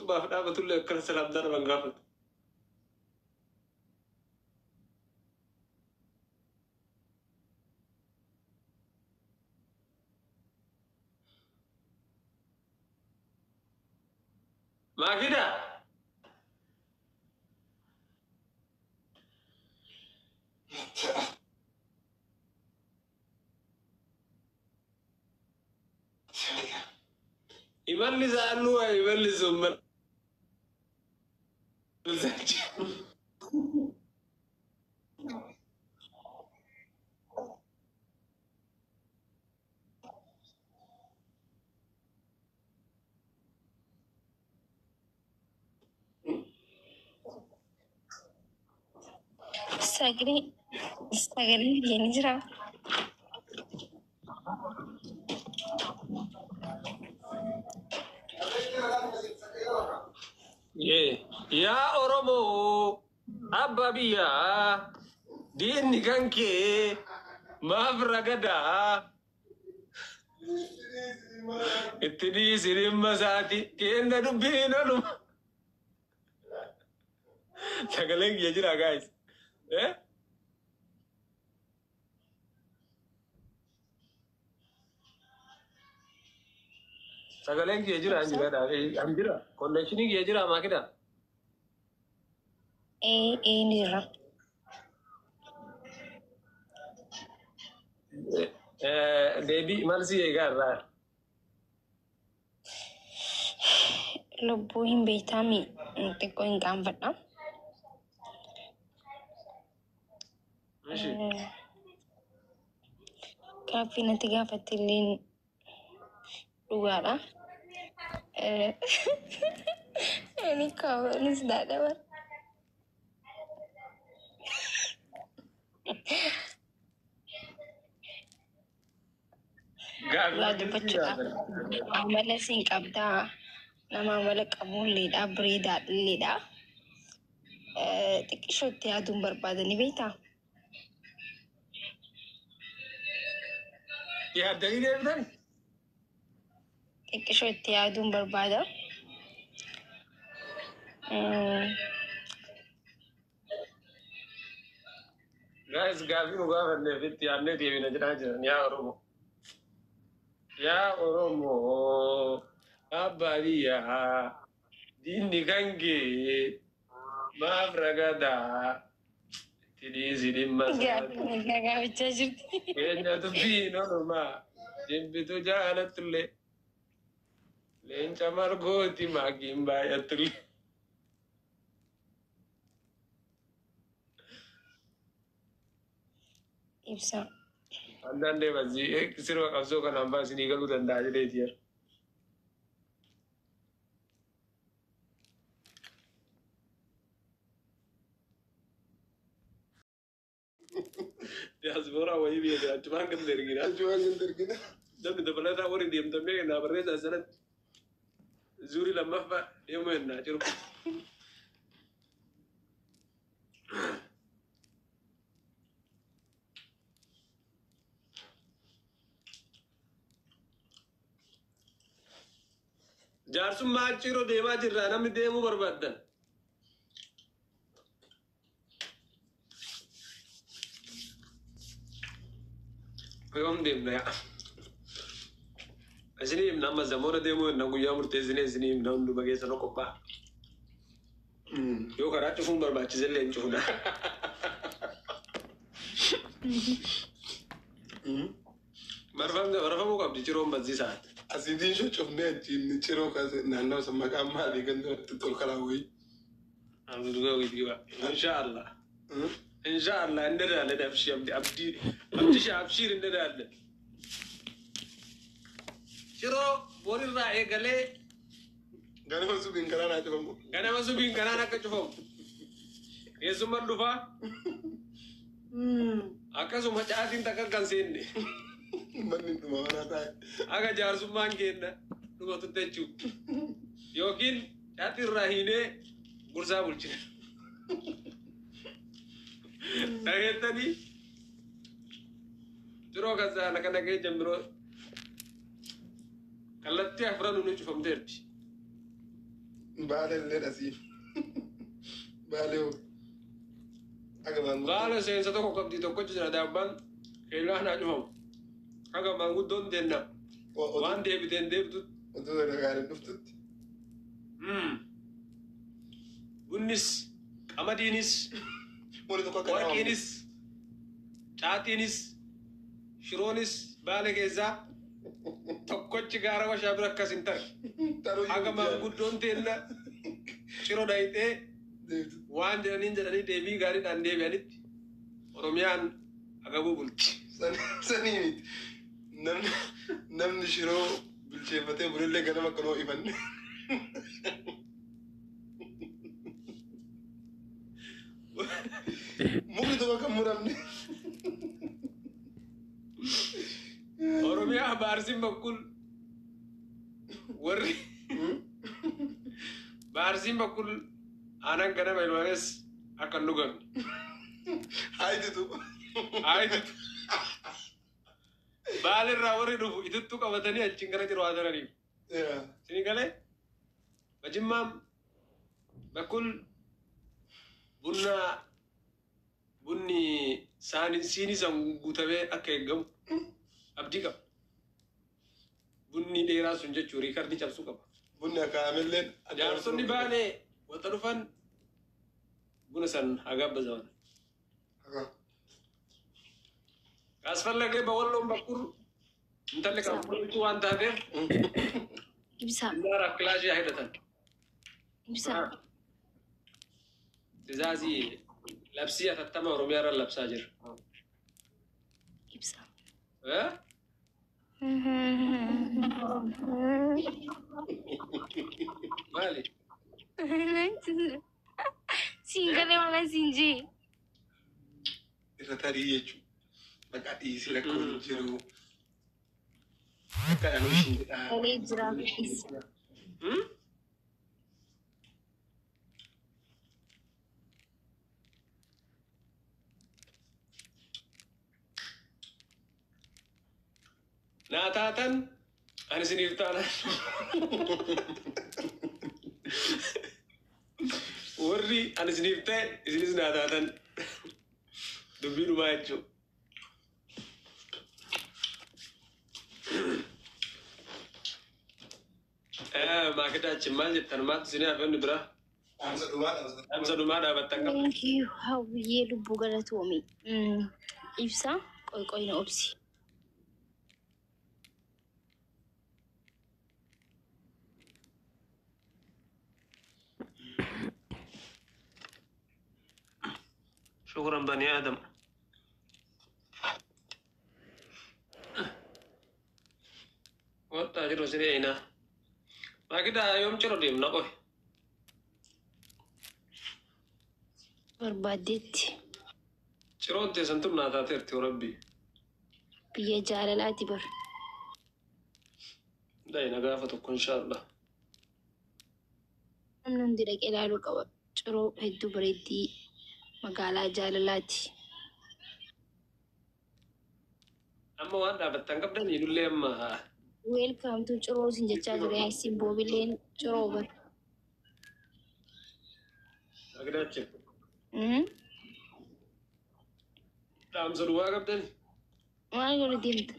Mootummaaf dhaabatullee akkana salaamtaa naman gaafatu. Maakida! Imalli isaan imalli sun Sagalee sagaleen biyya ni jira. Yaa Oromoo abbaa biyyaa, diinni kan kee maaf ragadaa? Itti dhiisi dhimma isaati, kenna dubbiin oluma. Sagaleen kiyya jira, guys? Eh? Sagaleen kiyya jira, an jira, an jira. Connectionii kiyya jira, maakida? Ee, ee, ni jira. Deebii maal si eegaa irraa? Lubbuu hin beektaami, xiqqoo hin qaanfadha. Ishi. Gaaffii natti gaafatte illee dhugaadha. Ani kaawanis daadhaba. Gaaffii Dhugaa dubbachuudhaaf amala siin qabdaa. Nama amala qabulleedha, bareedaadhilleedha. Xiqqishootti yaaduun barbaadani beektaa? Yaaddanii deebitan? Xiqqishootti yaaduun barbaada. Guys, gaaffii nu gaafanneef itti yaadnee deebina jedhaa jiran. Yaa Oromoo. Yaa Oromoo abbaa biyyaa, diinni kan kee maaf ragadaa? Itti dhiisi dhimma isaati. Gaaffii na gaafachaa jirti. Keenya dubbiin olumaa jibbitu jaalattullee. Leenca margooti maagiin baay'attullee. Ibsa. አንዳንዴ በዚህ sirba qabsoo kanaan baa isinii galuu danda'a jedheeti jira. Diyaaspooraa wayii biyya jira, achumaan ganda ergina. Achumaan ganda ergina. Namni dabalataa warri deemtamee naa barreessaa sanatti zuurii lammaffaa deemuu hennaa jiru. Jaarsummaa achiiroo deemaa jirra, namni deemuu barbaaddan. Yoom deemna yaa? Isinii himna, amma zamoona deemuu hinna, guyyaa murteessinee isinii himna, hunduma keessa nu qophaa'a. Yoo karaa cufuun barbaachisellee hin cufna. Marfamuu qabdi ciroon barsiisaati. Asiitiin shoccofnee achiin ciroo kaase, naannoo san maqaan maalii ganda natti tolkalaa wayii. Insha Allah. Insha Allah እንሄዳለን። አብሺ አብዲ አብዲ አብዲሽ አብሺር እንሄዳለን። Ciroo borirraa eegalee Ganama subiin karaa naa cufamu. Ganama subiin karaan akka cufamu. Keessummaan dhufaa. Akkasuma caatiin takka kan seenne. Manni dhuma manaa taa'e. Akka jaarsummaan kenna dhumatutti jechuudha. Yookiin caatii irraa hiinee gursaa bulchina. Dhageettanii ciroo kan saala kana kee jambiroo kallattii afran nu cufamteerti. Baalellee dhasii. Baalee hoo. Aga maanguddoo. Baala seensa tokko qabdi tokkochi jira daabbaan keellaa naa cufamu. Haga maanguddoon deemna. Waan deebiteen deebitutti. Otuu gaariin dhuftutti. Bunnis, qamadiinis, Wani tokko akka nama warqiinis, caatiinis, shiroonis baala keessaa tokkochi gaara washaa bira akkas hin tare. Taruu Haga maanguddoon teenna ciro dhayitee deebitutti. waan jedhaniin jedhanii deebii gaariidhaan deebi'anitti Oromiyaan agabuu bulti. Sanii miti. Namni shiroo bilcheeffatee bulillee ganama akka noo ifanne. Mukni tokko akka hin muramne. Oromiyaa baarsiin bakkul warri baarsiin bakkul aanan ganama ilmaanes akka hin dhugamne. Haayititu. Haayititu. Baalirraa warri dhufu itittuu qabatanii achiin gara jiru haa taraniif. Isinii galee bajimmaam bakkul bunna bunni saani siinii san guutamee akka eeggamu abdii qaba. Bunni dheeraa sun jechuun riikardii cabsuu qaba. Bunni akaa'amelleen. Jaarsonni baalee wanta dhufan buna san haa gaabbazaman. Kaasfallagee bawalloon bakkur intalli qabu waan taateef Ibsaa. Indaaraaf kilaashii haa hidhatan. Ibsaa. Tizaazii labsii atattama Oromiyaa irra labsaa jira. Ibsaa. Eh? Maali? Siin galee waan siin jee. Irra tarii jechuudha. Maqaa dhiisii rakkoo hin jiru. Akka dhanuu ishiin jedhaa. Galee jira. Hmm? Naa taatan ani isiniif taana. Warri ani isiniif ta'e isinis naa taatan. Dubbii dhumaa jechuudha. Maakidaachin maal jettan maaltu isinii hafeenni biraa? Dhaamsa dhumaa dhaamsa. Dhaamsa dhumaa dhaabattan qaba. Thank you. Hawwiyyee lubbuu galatoomi. Ibsaa qoy qoy na obsi. شكرا بني آدم. Wanta jiru isin eeyna. Maakidaa yoom ciro deemna qoy? Barbaaddeetti. Ciroon teessan tun naa taateerti rabbi. Biyya jaalalaati bar. Dayna gaafa tokko inshaallah. Namni hundi dhaqee ilaaluu qaba. Ciroo hedduu bareeddii magaalaa jaalalaati. Amma waan dhaabattan qabdan nullee amma Welcome to Ciroo sin jechaa jira. Isin boobilleen ciroo bar. Maakidaachin. Dhaamsa duwwaa qabdani? Maal godhu deemta?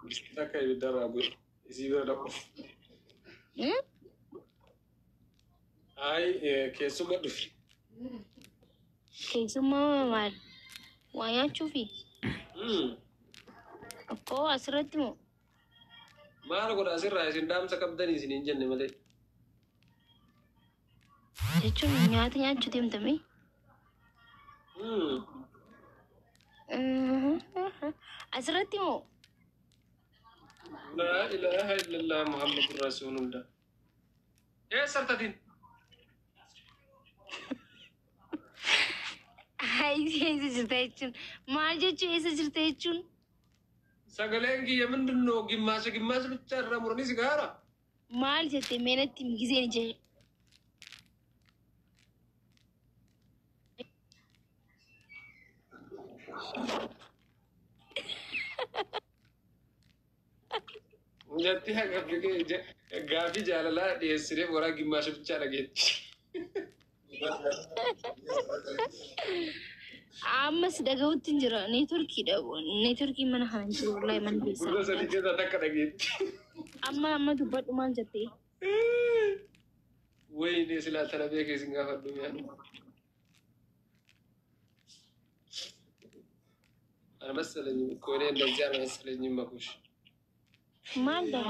Biskiita akka ibiddarraa bu'e. Isii bira dhaquuf. Ayi keessuma dhufi. Keessummaa maal? Waa nyaachuufi? Akkoo asirratti moo? Maal godha asirraa isin dhaamsa qabdanii isin hin jenne malee. Jechuun nyaata nyaachuu deemtame? Asirratti moo? Laa ilaaha illallah Muhammadur Rasuulullah. Eessa artatiin? Eessa jirta jechuun maal jechuun eessa jirta jechuun? Sagaleen kiyya ምንድን ነው? ግማሽ ግማሽ ብቻ irraa muranii si gaara. Maal jettee meenatti giseen ije Mucattii haga gaafii jaalalaa dhiyeessinee waraa gimmaasha bichaa dhageetti. Ammas dhaga'utti hin jira. Neetworkiidha. Neetworkii mana kana hin jiru. Wallahi mana keessa. Gurra sadii keessaa takka dhageetti. Amma amma dubbadhu, maal jettee? Wayne, silaa tana beekee isin gaafadhu mi'aan. አልመሰለኝም እኮ፣ እኔ እንደዚህ አልመሰለኝም። መኩሽ። Maal dha?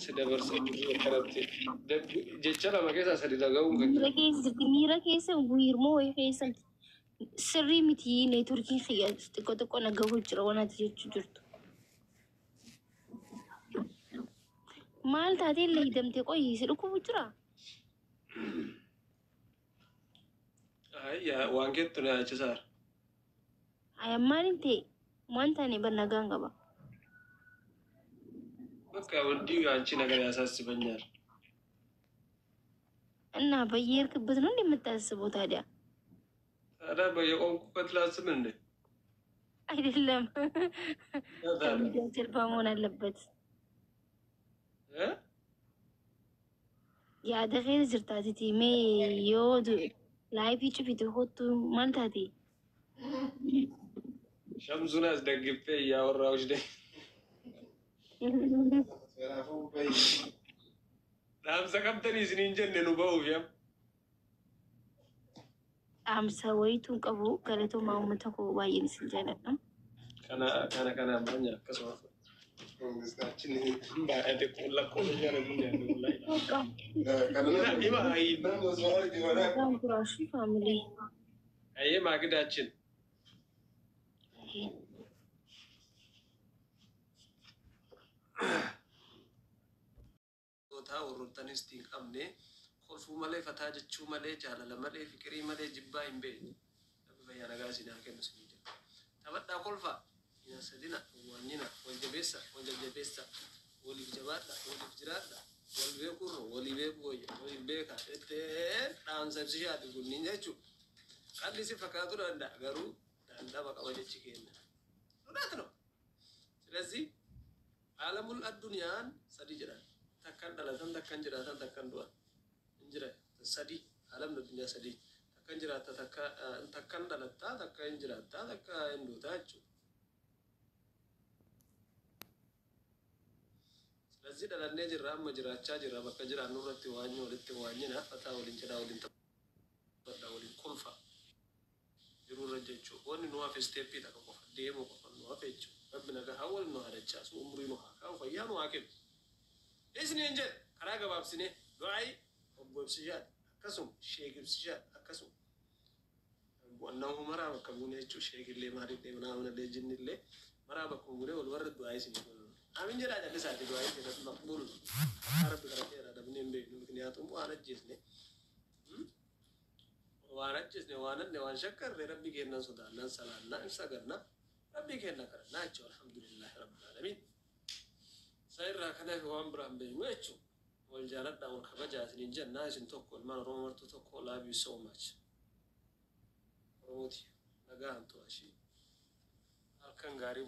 Si dabarsa kanatti jecha lama keessaa sadi dhaga'uun kan Miira keessa jirti. Miira keessa wiirmoo wayii keessa sirrii miti, neetworkiin xiyya xiqqoo xiqqoo na gahuu jira waan ati jechuu jirtu. Maal taatee illee hidhamtee qoyyi si dhukkubu jira? Waan keettu na yaachisaara. Aya, maaliin ta'e? Waan taane bar, nagaan qaba. በቃ እንዲሁ የአንቺ ነገር ያሳስበኛል። እና በየሄድክበት ነው እንደምታስበው ታዲያ? ታዲያ በየቆምኩበት ላስብ እንዴ? አይደለም። ታዲያ? ከሚዲያ ጀርባ መሆን አለበት። እ? Yaada keessa jirtaatiti mee yoo live cufite kottu, maal taate? ሸምሱን አስደግፌ እያወራሁሽ ነኝ። Kanaafuu bayi. Dhaamsa qabdanii isiniin jenne nu ba'uuf yam. Dhaamsa wayituu qabu, galatoomaa uummata koo, baay'een isin jaalladha. Kana kana kana ammaanya akkasuma. Mangistaachin. Baay'ate lakkoofsa jaalatu jaallu wallahi. Kana Ima ayi. namni osoo arge mana. Nagaan turaashii family. Ayyee maagidaችን. Warroontanis hin qabne kolfuu malee, fataa jechuu malee, jaalala malee, fiqirii malee, jibbaa hin beekne. Rabbi fayyaa nagaa isin haa kennu isinii jedha. Taphadhaa, kolfaa, hin hasadina, waanyina, wal jabeessa, wal jajjabeessa, waliif jabaadha, waliif jiraadha, wal beekurra walii beekuu wayya, waliif beeka jettee dhaamsa ibsishaati kunniin jechuudha. Qalli si fakkaatu danda'a, garuu dandama qaba jechi kenna. እውነት ነው። ስለዚህ ዓለሙል addunyaan sadi jedhan, takkan dhalatan, takkan jiraatan, takkan du'an hin jira. Sadi alamni addunyaa sadi: takkan jiraatta, takka takkan dhalatta, takka hin jiraatta, takka hin duuta jechuudha. ስለዚህ dhalannee jirra, amma jiraachaa jirra. Bakka jiraannu irratti waanyi walitti waanyina, fataa waliin jedhaa, waliin taphadhaa, waliin kolfa jirurra jechuudha. Wanni nu hafe step takka qofa deemuu qofa nu hafe jechuudha. Rabbi nagaa wal nu haa dachaasu, umurii nu haa kaa'u, fayyaa nu haa kennu. Isiniin jedhe karaa gabaabsinee du'aayi obbo Ibsishaadha, akkasuma Sheek Ibsishaadha, akkasuma nama maraa bakka buune jechuudha. Sheekillee maalillee manaamanallee jinnillee maraa bakka buune wal warra du'aayi isinii godhu. Aamin jedhaa, jallisaati du'aayi jedhatu maqbuul. Rabbi kadhatee dhabnee hin beeknu, ምክንያቱም waan ajjeesne, waan ajjeesne, waan hanne, waan shakkarre, rabbi kennan sodaannaan salaannaa hin sagannaa, rabbi kenna kadhannaa jechuudha. Alhamdulillahi rabbil aalamiin. Isa irraa kanaaf waan biraan beeknu jechuudha. Wal jaaladhaa, wal kabajaa isiniin jennaa. Isin tokko, ilmaan Oromoo martuu tokko. Love you so much. Oromooti nagaa hantu ashii halkan gaarii.